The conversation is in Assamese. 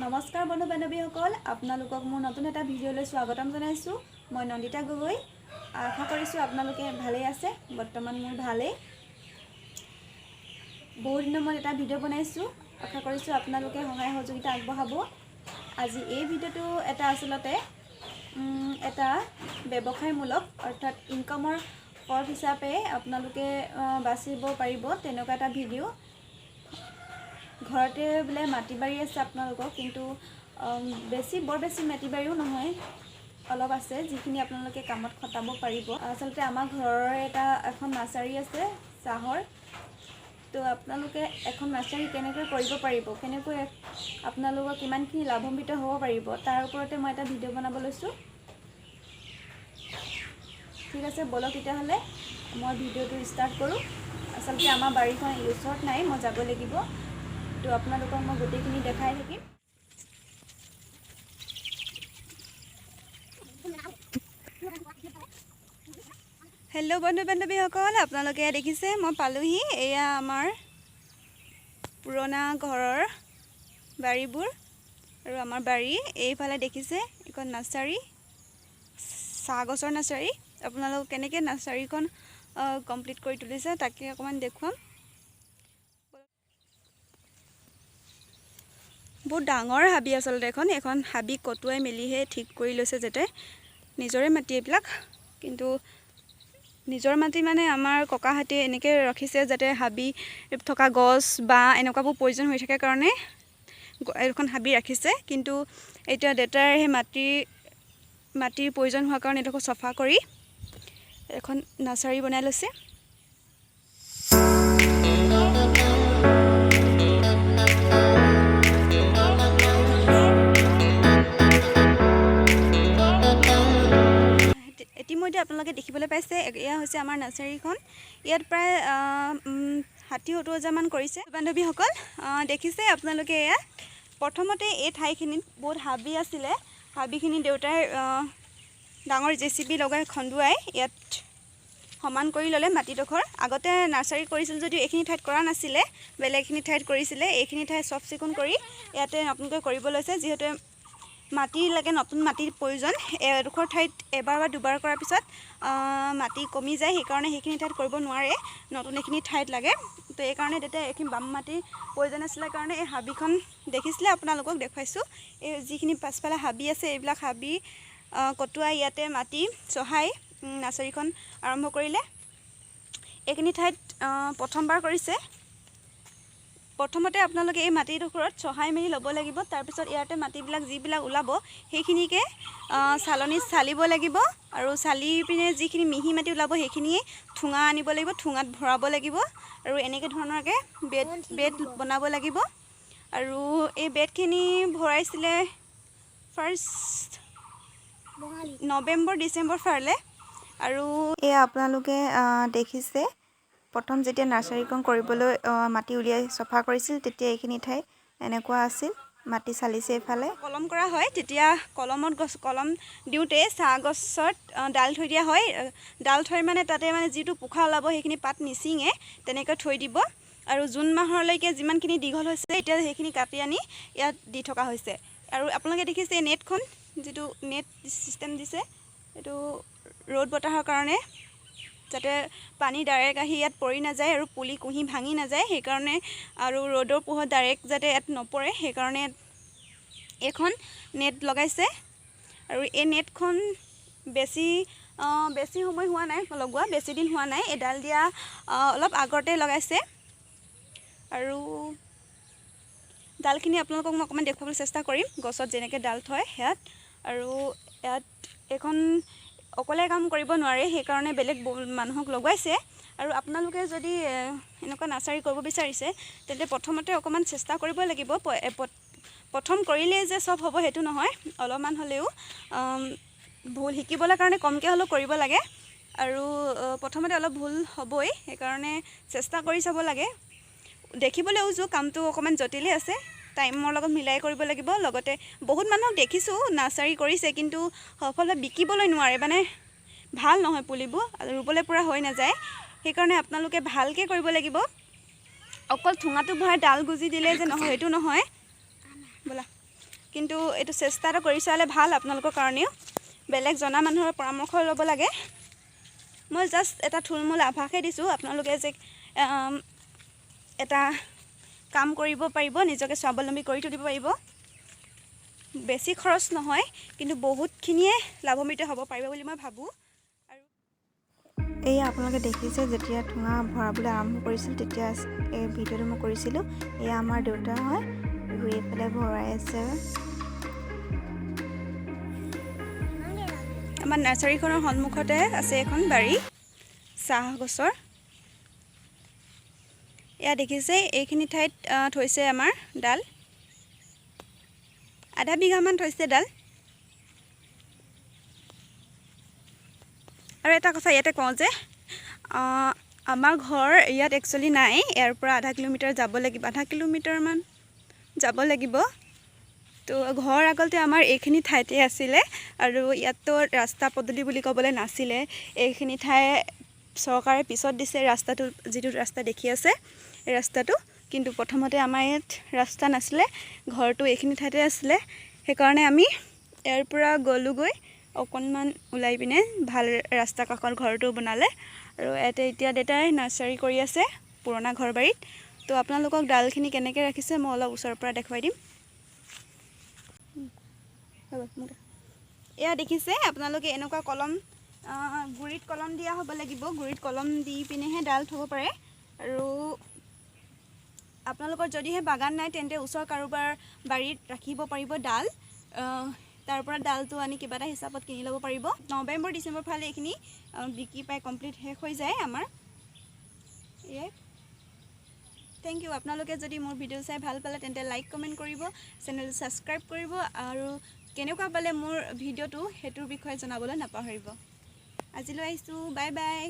নমস্কাৰ বন্ধু বান্ধৱীসকল, আপোনালোকক মোৰ নতুন এটা ভিডিঅ'লৈ স্বাগতম জনাইছোঁ। মই নন্দিতা গগৈ। আশা কৰিছোঁ আপোনালোকে ভালেই আছে। বৰ্তমান মোৰ ভালেই। বহুত দিনৰ মূৰত এটা ভিডিঅ' বনাইছোঁ। আশা কৰিছোঁ আপোনালোকে সহায় সহযোগিতা আগবঢ়াব। আজি এই ভিডিঅ'টো এটা আচলতে এটা ব্যৱসায়মূলক, অৰ্থাৎ ইনকামৰ পথ হিচাপে আপোনালোকে বাচিব পাৰিব তেনেকুৱা এটা ভিডিঅ'। ঘৰতে বোলে মাটি বাৰী আছে আপোনালোকৰ, কিন্তু বৰ বেছি মাটি বাৰীও নহয়, অলপ আছে যিখিনি আপোনালোকে কামত খটাব পাৰিব। আচলতে আমাৰ ঘৰৰ এখন নাৰ্চাৰী আছে চাহৰ। তো আপোনালোকে এখন নাৰ্চাৰী কেনেকৈ কৰিব পাৰিব, কেনেকৈ আপোনালোকৰ কিমানখিনি লাভান্বিত হ'ব পাৰিব, তাৰ ওপৰতে মই এটা ভিডিঅ' বনাব লৈছোঁ। ঠিক আছে, ব'লক তেতিয়াহ'লে মই ভিডিঅ'টো ষ্টাৰ্ট কৰোঁ। আচলতে আমাৰ বাৰীখন এই ওচৰত নাই, মই যাব লাগিব। তো আপোনালোকক মই গোটেইখিনি দেখাই থাকিম। হেল্ল' বন্ধু বান্ধৱীসকল, আপোনালোকে দেখিছে মই পালোহি। এয়া আমাৰ পুৰণা ঘৰৰ বাৰীবোৰ আৰু আমাৰ বাৰী এইফালে দেখিছে এখন নাৰ্চাৰী, চাহ গছৰ নাৰ্চাৰী। আপোনালোক কেনেকৈ নাৰ্চাৰীখন কমপ্লিট কৰি তুলিছে তাকে অকণমান দেখুৱাম। বহুত ডাঙৰ হাবি আচলতে এখন হাবি কটোৱাই মেলিহে ঠিক কৰি লৈছে, যাতে নিজৰে মাটি এইবিলাক। কিন্তু নিজৰ মাটি মানে আমাৰ ককাহঁতে এনেকৈ ৰাখিছে যাতে হাবি থকা গছ বা এনেকুৱাবোৰ প্ৰয়োজন হৈ থাকে কাৰণে এইখন হাবি ৰাখিছে। কিন্তু এতিয়া দেউতাৰ সেই মাটিৰ প্ৰয়োজন হোৱাৰ কাৰণে এইডোখৰ চফা কৰি এখন নাৰ্চাৰী বনাই লৈছে। ইতিমধ্যে আপোনালোকে দেখিবলৈ পাইছে এয়া হৈছে আমাৰ নাৰ্চাৰীখন। ইয়াত প্ৰায় 60-70 হাজাৰমান কৰিছে। বান্ধৱীসকল, দেখিছে আপোনালোকে, এয়া প্ৰথমতে এই ঠাইখিনিত বহুত হাবি আছিলে। হাবিখিনি দেউতাই ডাঙৰ জে চি বি লগাই খন্দুৱাই ইয়াত সমান কৰি ল'লে মাটিডোখৰ। আগতে নাৰ্চাৰী কৰিছিল যদিও এইখিনি ঠাইত কৰা নাছিলে, বেলেগখিনি ঠাইত কৰিছিলে। এইখিনি ঠাই চাফ চিকুণ কৰি ইয়াতে নতুনকৈ কৰিব লৈছে। যিহেতু মাটি লাগে, নতুন মাটিৰ প্ৰয়োজন। এডোখৰ ঠাইত এবাৰ বা দুবাৰ কৰাৰ পিছত মাটি কমি যায়, সেইকাৰণে সেইখিনি ঠাইত কৰিব নোৱাৰে, নতুন এইখিনি ঠাইত লাগে। তো এইকাৰণে তেতিয়া এইখিনি বাম মাটিৰ প্ৰয়োজন আছিলে কাৰণে এই হাবিখন দেখিছিলে, আপোনালোকক দেখুৱাইছোঁ। এই যিখিনি পাছফালে হাবি আছে, এইবিলাক হাবি কটোৱাই ইয়াতে মাটি চহাই নাৰ্চাৰীখন আৰম্ভ কৰিলে। এইখিনি ঠাইত প্ৰথমবাৰ কৰিছে। প্ৰথমতে আপোনালোকে এই মাটিডোখৰত চহাই মেলি ল'ব লাগিব। তাৰপিছত ইয়াতে মাটিবিলাক যিবিলাক ওলাব সেইখিনিকে চালনীত চালিব লাগিব আৰু চালি পিনে যিখিনি মিহি মাটি ওলাব সেইখিনিয়ে ঠোঙা আনিব লাগিব, ঠোঙাত ভৰাব লাগিব আৰু এনেকৈ ধৰণৰকৈ বেড বনাব লাগিব। আৰু এই বেডখিনি ভৰাইছিলে ফাৰ্ষ্ট নৱেম্বৰ ডিচেম্বৰ ফালে। আৰু এয়া আপোনালোকে দেখিছে, প্ৰথম যেতিয়া নাৰ্চাৰীখন কৰিবলৈ মাটি উলিয়াই চফা কৰিছিল তেতিয়া এইখিনি ঠাই এনেকুৱা আছিল, মাটি চালিছে এইফালে। কলম কৰা হয়, তেতিয়া কলমত গছ কলম দিওঁতে চাহ গছত ডাল থৈ দিয়া হয়। ডাল থৈ মানে তাতে মানে যিটো পোখা ওলাব সেইখিনি পাত নিচিঙে, তেনেকৈ থৈ দিব। আৰু জুন মাহলৈকে যিমানখিনি দীঘল হৈছে এতিয়া সেইখিনি কাটি আনি ইয়াত দি থকা হৈছে। আৰু আপোনালোকে দেখিছে এই নেটখন, যিটো নেট ছিষ্টেম দিছে, এইটো ৰ'দ বতাহৰ কাৰণে যাতে পানী ডাইৰেক্ট আহি ইয়াত পৰি নাযায় আৰু পুলি কুঁহি ভাঙি নাযায় সেইকাৰণে, আৰু ৰ'দৰ পোহৰ ডাইৰেক্ট যাতে ইয়াত নপৰে সেইকাৰণে এইখন নেট লগাইছে। আৰু এই নেটখন বেছি সময় হোৱা নাই লগোৱা, বেছি দিন হোৱা নাই, এডাল দিয়া অলপ আগতে লগাইছে। আৰু ডালখিনি আপোনালোকক মই অকণমান দেখুৱাবলৈ চেষ্টা কৰিম, গছত যেনেকৈ ডাল থয় সেয়াত। আৰু ইয়াত এইখন অকলে কাম কৰিব নোৱাৰে, সেইকাৰণে বেলেগ মানুহক লগাইছে। আৰু আপোনালোকে যদি এনেকুৱা নাৰ্চাৰী কৰিব বিচাৰিছে তেন্তে প্ৰথমতে অকণমান চেষ্টা কৰিব লাগিব। প্ৰথম কৰিলেই যে চব হ'ব সেইটো নহয়, অলপমান হ'লেও ভুল শিকিবলৈ কাৰণে কমকৈ হ'লেও কৰিব লাগে। আৰু প্ৰথমতে অলপ ভুল হ'বই, সেইকাৰণে চেষ্টা কৰি চাব লাগে। দেখিবলৈ উজু, কামটো অকণমান জটিলেই আছে, টাইমৰ লগত মিলাই কৰিব লাগিব। লগতে বহুত মানুহক দেখিছোঁ নাৰ্চাৰী কৰিছে কিন্তু সফলভাৱে বিকিবলৈ নোৱাৰে, মানে ভাল নহয় পুলিবোৰ, ৰুবলৈ পৰা হৈ নাযায়। সেইকাৰণে আপোনালোকে ভালকৈ কৰিব লাগিব। অকল ঠোঙাটো ভৰাই ডাল গুজি দিলে যে নহয় সেইটো নহয়। ব'লা। কিন্তু এইটো চেষ্টা এটা কৰি চালে ভাল আপোনালোকৰ কাৰণেও। বেলেগ জনা মানুহৰ পৰামৰ্শ ল'ব লাগে। মই জাষ্ট এটা থুলমূল আভাসহে দিছোঁ, আপোনালোকে যে এটা কাম কৰিব পাৰিব, নিজকে স্বাৱলম্বী কৰি তুলিব পাৰিব। বেছি খৰচ নহয়, কিন্তু বহুতখিনিয়ে লাভান্বিত হ'ব পাৰিব বুলি মই ভাবোঁ। আৰু এয়া আপোনালোকে দেখিছে, যেতিয়া ঠোঙা ভৰাবলৈ আৰম্ভ কৰিছিল, তেতিয়া এই ভিডিঅ'টো মই কৰিছিলোঁ। এয়া আমাৰ দেউতা হয়, ৰুই পেলাই ভৰাই আছে। আমাৰ নাৰ্চাৰীখনৰ সন্মুখতে আছে এখন বাৰী চাহ গছৰ। এয়া দেখিছে, এইখিনি ঠাইত থৈছে আমাৰ ডাল, আধা বিঘামান থৈছে ডাল। আৰু এটা কথা ইয়াতে কওঁ যে আমাৰ ঘৰ ইয়াত একচুৱেলি নাই, ইয়াৰ পৰা আধা কিলোমিটাৰ যাব লাগিব, আধা কিলোমিটাৰমান যাব লাগিব। তো ঘৰ আগতে আমাৰ এইখিনি ঠাইতে আছিলে আৰু ইয়াততো ৰাস্তা পদূলি বুলি ক'বলৈ নাছিলে। এইখিনি ঠাই চৰকাৰে পিছত দিছে ৰাস্তাটো, যিটো ৰাস্তা দেখি আছে এই ৰাস্তাটো, কিন্তু প্ৰথমতে আমাৰ ইয়াত ৰাস্তা নাছিলে, ঘৰটো এইখিনি ঠাইতে আছিলে। সেইকাৰণে আমি ইয়াৰ পৰা গ'লোগৈ অকণমান ওলাই পিনে ভাল ৰাস্তা কাষত ঘৰটো বনালে। আৰু ইয়াতে এতিয়া দেউতাই নাৰ্চাৰী কৰি আছে পুৰণা ঘৰবাৰীত। তো আপোনালোকক ডালখিনি কেনেকৈ ৰাখিছে মই অলপ ওচৰৰ পৰা দেখুৱাই দিম। এয়া দেখিছে আপোনালোকে, এনেকুৱা কলম, গুৰিত কলম দিয়া হ'ব লাগিব, গুৰিত কলম দি পিনেহে ডাল থ'ব পাৰে। আৰু আপোনালোকৰ যদিহে বাগান নাই তেন্তে ওচৰ কাৰোবাৰ বাৰীত ৰাখিব পাৰিব ডাল, তাৰ পৰা ডালটো আনি কিবা এটা হিচাপত কিনি ল'ব পাৰিব। নৱেম্বৰ ডিচেম্বৰ ফালে এইখিনি বিক্ৰী পাই কমপ্লিট শেষ হৈ যায় আমাৰ। এয়াই, thank U. আপোনালোকে যদি মোৰ ভিডিঅ' চাই ভাল পালে তেন্তে লাইক কমেণ্ট কৰিব, চেনেলটো ছাবস্ক্ৰাইব কৰিব আৰু কেনেকুৱা পালে মোৰ ভিডিঅ'টো সেইটোৰ বিষয়ে জনাবলৈ নাপাহৰিব। আজিলৈ আহিছোঁ, বাই বাই।